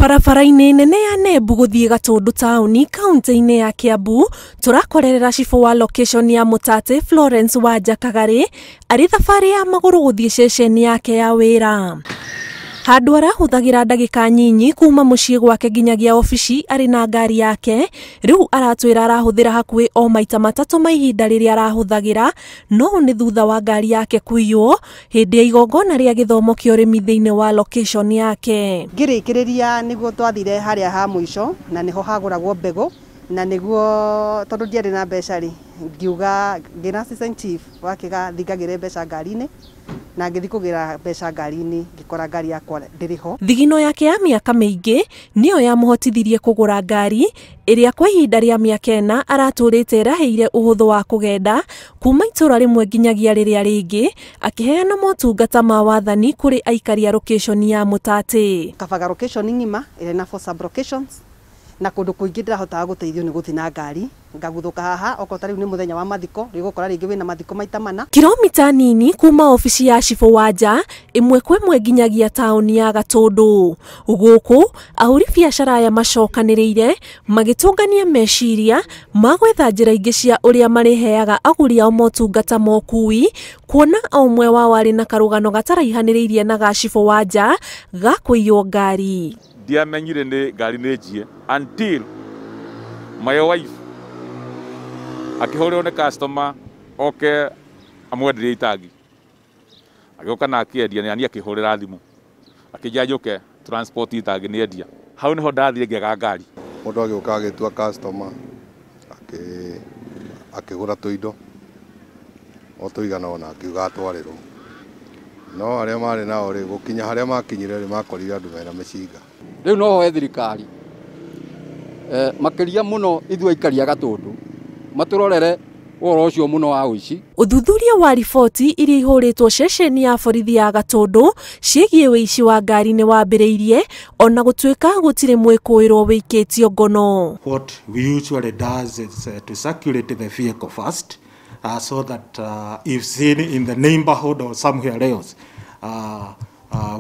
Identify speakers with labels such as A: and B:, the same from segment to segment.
A: Barabara-inĩ nene ya Nembu gũthiĩ Gatũndũ taũni kaunti-inĩ ya Kiambu tũrakorerera cibũ wa location ya Mũtate Florence Wanja Kagari arĩ thabarĩ ya magũrũ gũthiĩ ceceni yake ya wĩra. Handũ arahũthagĩra ndagĩka nyinyi kuma mũciĩ gwake nginyagia obici arĩ na ngari yake, rĩu aratwĩra arahũthĩra hakuhĩ o maita matatũ ma ihinda rĩrĩa arahũthagĩra, no nĩ thutha wa ngari yake kũiywo hĩndĩ ya igongona rĩa gĩthomo kĩa ũrĩmi thĩinĩ wa location yake.
B: Ngĩrĩkĩrĩria nĩguo twathire harĩa ha mũico na nĩho hagũragwo mbegũ na nĩguo tondũ ndiarĩ na mbeca rĩ, ngiuga ngĩra assistant chief wa kĩga ngagĩre mbeca ngari-inĩ na ngĩthiĩ kũgĩra mbeca ngari-inĩ ngĩkora ngari yakwa ndĩrĩ ho.
A: Thigino yake ya mĩaka mĩingĩ nĩyo yamũhotithirie kũgũra ngari ĩrĩa kwa ihinda rĩa mĩaka 4 aratũrĩte ĩraheire ũhũthũ wa kũgenda kuma itũra rĩmwe nginyagia rĩrĩa rĩngĩ, akĩheana motungata ma wathani kũrĩ aikari a location ya Mũtate.
B: Kabaga location ng'ima ĩrĩ na 4 sub locations na kũndũ kũingĩ ndĩrahotaga gũteithio nĩ gũthiĩ na ngari ngaguthũka haha okorwo ta rĩu nĩ mũthenya wa mathiko rĩu ũgũkora rĩngĩ wĩna mathiko maita mana.
A: Kilomita nini kuma obici ya cibũ Wanja ĩmwe kwa ĩmwe nginyagia taũni ya Gatũndũ. Gũkũ ahũri biacara aya macokanĩrĩire magĩtũngania meciria ma gwetha njĩra ingĩ cia ũrĩa marĩheaga agũri ao motungata ma ũkui, kuona o ũmwe wao arĩ na karũgano gataraihanĩrĩirie na ga cibũ Wanja ga kũiywo ngari.
C: Ndiamenyire nĩ ngari nĩ njie until my wife akĩhũrĩrwo nĩ customer oke amwenderie itangi, agĩũka na akĩendia na niĩ akĩhũrĩra thimũ akĩnjĩra njũke transport itangi nĩ endia. Hau nĩho ndathire ngĩaga ngari.
D: Mũndũ agĩũka agĩtua customer akĩgũra tũindo o tũigana ũna akiuga atwarĩrwo, no arĩa marĩ nao rĩ gũkinya harĩa makinyire rĩ makorire andũ mena mĩcinga.
E: Rĩu no hoe thirikari makĩria mũno ithuĩ aikari a Gatũndũ matũrorere ũhoro ũcio mũno wa ũici.
A: Ũthuthuria wa riboti iria ihũrĩtwo ceceni ya borithi ya Gatũndũ ciĩgiĩ ũici wa ngari nĩ wambĩrĩirie ona gũtuĩka gũtirĩ mwĩkũĩrwo wĩikĩtio ngono.
F: What we usually does is to circulate the vehicle first so that if seen in the neighborhood or somewhere else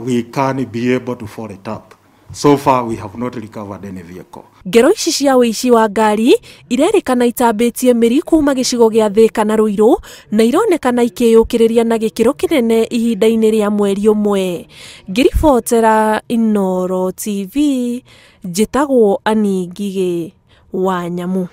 F: we can be able to follow it up. So far we have not recovered any vehicle.
A: Ngero ici cia ũici wa ngari irerĩkana itambĩtie mĩri kuma gĩcigo gĩa Thĩka na Ruiru na ironekana ikĩyũkĩrĩria na gĩkĩro kĩnene ihinda-inĩ rĩa mweri ũmwe. Ngĩribotera Inooro TV, njĩtagwo Annie Ngigĩ wa Nyamu.